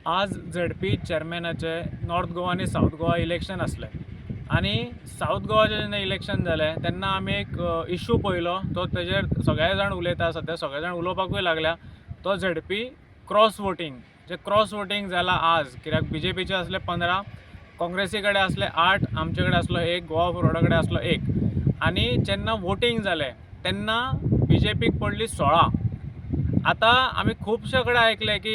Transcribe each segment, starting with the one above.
आज ZP चॅरमॅनाचे north Goa आनी south Goa election आसलें आनी सावथ गोवाचें जेन्ना इलेक्शन जालें तेन्ना आमी एक इशू पळयलो. तो तेजेर सगळे जाण उलयता, सद्या सगळे जाण उलोवपाकूय लागल्या. तो झेडपी क्रॉस वोटींग, जें क्रॉस वोटींग जालां आज, कित्याक बीजेपीचे आसले 15, काँग्रेसी कडेन आसले 8, आमचे कडेन आसलो एक, गोवा फॉरवर्डा कडेन आसलो एक. आनी जेन्ना वोटींग जालें तेन्ना बीजेपीक पडली 16. आतां आमी खुबशे कडेन आयकलें की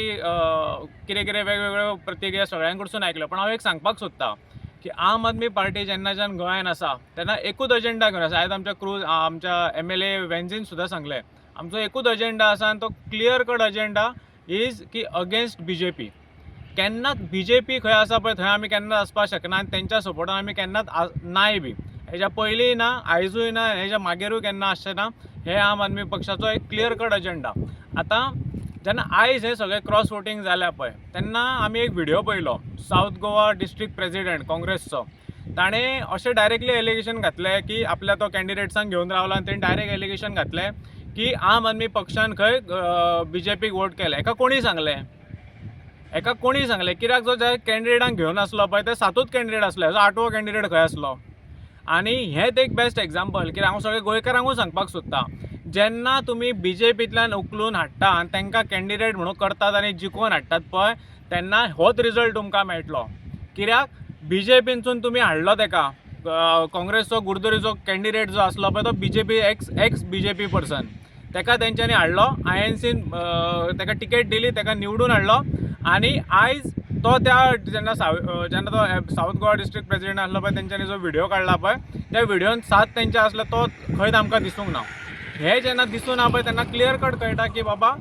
कितें कितें वेगवेगळ्यो प्रतिक्रिया सगळ्यां कडसून आयकल्यो, पूण हांव एक सांगपाक सोदतां की आम आदमी पार्टी जेन्नाच्यान गोंयान आसा तेन्ना एकूच अजेंडा घेवन आसा. आयज आमच्या क्रूज, आमच्या एमएलए वेन्झीन सुद्दां सांगलें, आमचो एकूच अजेंडा आसा आनी तो क्लियर कट अजेंडा is की अगेन्स्ट बीजेपी. केन्नाच बीजेपी खंय आसा पळय थंय आमी केन्नाच आसपाक शकना आनी तेंच्या सपोर्टान आमी केन्नाच नाय बी हेज्या पयलींय ना, आयजूय ना, हेज्या मागीरूय केन्ना आसचें ना. हे आम आदमी पक्षाचो एक क्लियर कट अजेंडा. आतां जेन्ना आयज हें सगळें क्रॉस वोटींग जालें पळय तेन्ना आमी एक व्हिडियो पळयलो. सावथ गोवा डिस्ट्रिक्ट प्रेजिडेंट काँग्रेसचो, ताणें अशें डायरेक्टली एलिगेशन घातलें की आपल्या तो कॅन्डिडेट्सांक घेवन रावला आनी तेणें डायरेक्ट एलिगेशन घातलें की आम आदमी पक्षान खंय बीजेपीक वोट केलें. हेका कोणी सांगलें? हेका कोणी सांगलें? कित्याक जो ज्या कॅन्डिडेटांक घेवन आसलो पळय ते सातूच कॅन्डिडेट आसले, हेजो आठवो कॅन्डिडेट खंय आसलो? आनी हेंच एक बेस्ट एग्जाम्पल, कित्याक हांव सगळ्या गोंयकारांकूय सांगपाक सोदतां, जेन्ना तुमी बीजेपींतल्यान उखलून हाडटा आनी तांकां कॅन्डिडेट म्हणून करतात आनी जिखोवन हाडटात पळय, तेन्ना होच रिजल्ट तुमकां मेळटलो. कित्याक बीजेपीनसून तुमी हाडलो तेका, काँग्रेसचो गुरदरीचो कॅन्डिडेट जो आसलो पळय तो BJP ex BJP person, तेका तेंच्यांनी हाडलो, आयएनसीन तेका टिकेट दिली, तेका निवडून हाडलो. आनी आयज तो त्या जेन्ना साव जेन्ना तो सावथ गोवा डिस्ट्रिक्ट प्रेजिडेंट आसलो पळय, तेंच्यांनी जो व्हिडियो काडला पळय त्या व्हिडियोन सात तेंचे आसले, तो खंयच आमकां दिसूंक ना. हें जेन्ना दिसूं ना पळय तेन्ना क्लियर कट कळटा की बाबा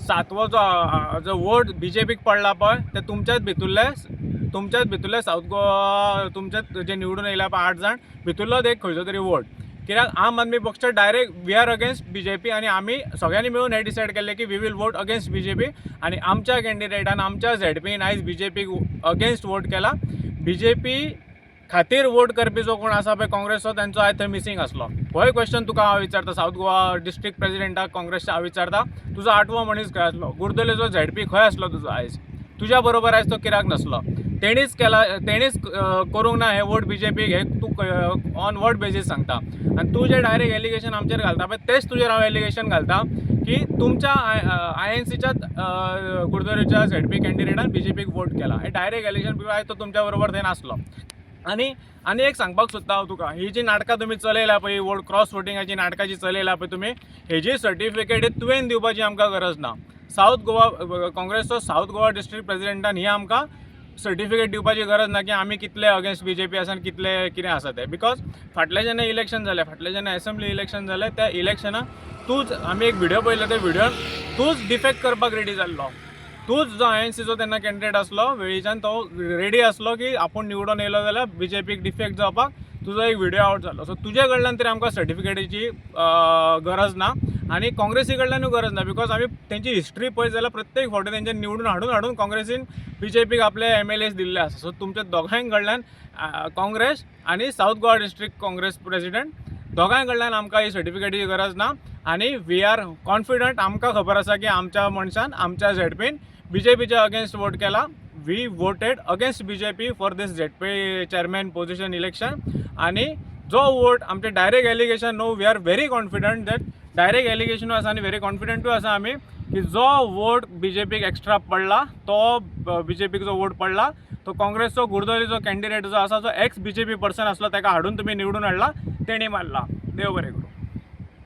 सातवो जो जो वोट बीजेपीक पडला पळय ते तुमच्याच भितुल्ले सावथ गोवा, तुमच्याच जे निवडून येयला पळय 8 जाण भितुल्लोच एक खंयचो तरी वोट. कित्याक आम आदमी पक्ष direct we are against BJP आनी आमी सगळ्यांनी मेळून हें डिसायड केल्लें की we will vote against BJP. आनी आमच्या कॅन्डिडेटान, आमच्या झेडपीन आयज बीजेपीक अगेन्स्ट वोट केला. बीजेपी खातीर वोट करपी जो कोण आसा पळय काँग्रेसचो, तेंचो आयज थंय मिसींग आसलो. होय क्वेश्चन तुका हांव विचारता, सावथ गोवा डिस्ट्रिक्ट प्रेजिडेंटाक काँग्रेसच्या हांव विचारता, तुजो आठवो मनीस खंय आसलो? गुर्दलेचो झेडपी खंय आसलो तुजो आयज? तुज्या बरोबर आयज तो कित्याक नासलो? तेणीच केला, तेणीच करूंक ना हे वोट बीजेपीक, हे तूं ऑन वर्ड बेजीस सांगता. आनी तूं जे डायरेक्ट एलिगेशन आमचेर घालता पळय तेच तुजेर हांव एलिगेशन घालता की तुमच्या आयएनसीच्याच गुर्दोरेच्या झेडपी कॅन्डिडेटान बीजेपीक वोट केला. हे डायरेक्ट एलिगेशन, because आयज तो तुमच्या बरोबर थंय नासलो. आनी आनी एक सांगपाक सोदता हांव तुका, ही जी नाटकां तुमी चलयल्या पळय, वोट क्रॉस वोटिंगाची नाटकां जी चलयल्या पळय तुमी, हेजी सर्टिफिकेट तुवें दिवपाची आमकां गरज ना. सावथ गोवा काँग्रेसचो सावथ गोवा डिस्ट्रिक्ट प्रेजिडेंटान ही आमकां सर्टिफिकेट दिवपाची गरज ना की आमी कितले अगेन्स्ट बीजेपी आसा आनी कितले कितें आसा ते. Because फाटलें जेन्ना इलेक्शन जालें, फाटलें जेन्ना एसेंब्ली इलेक्शन जालें, त्या इलेक्शनाक तूंच, आमी एक व्हिडियो पळयलो, त्या व्हिडियोन तूंच डिफेक्ट करपाक रेडी जाल्लो. तूंच जो आयएनसीचो तेन्ना कॅन्डिडेट आसलो वेळीच्यान, तो रेडी आसलो की आपूण निवडून येयलो जाल्यार बीजेपीक डिफेक्ट जावपाक. तुजो एक व्हिडियो आवट जालो. सो तुजे कडल्यान तरी आमकां सर्टिफिकेटीची गरज ना आनी काँग्रेसी कडल्यानूय गरज ना, because आमी तेंची हिस्ट्री पळयत जाल्यार प्रत्येक फावटी तेंच्या निवडून हाडून हाडून काँग्रेसीन बीजेपीक आपले एमएलएस दिल्ले आसा. सो तुमच्या दोगांय कडल्यान, काँग्रेस आनी south Goa district Congress president, दोगांय कडल्यान आमकां ही सर्टिफिकेटीची गरज ना. आनी we are confident, आमकां खबर आसा की आमच्या मनशान, आमच्या झेडपीन बीजेपीच्या अगेन्स्ट वोट केला. We voted against BJP for this ZP chairman position election. आनी जो वोट आमचे direct allegation, no, we are very confident that direct एलिगेशनूय आसा आनी व्हेरी कॉन्फिडंटूय आसा आमी की जो वोट बीजेपीक एक्स्ट्रा पडला, तो बीजेपीक जो वोट पडला तो काँग्रेसचो गुर्दोलीचो कॅन्डिडेट जो आसा, जो एक्स बीजेपी पर्सन आसलो, ताका हाडून तुमी निवडून हाडला, तेणी मारला. देव बरें करूं.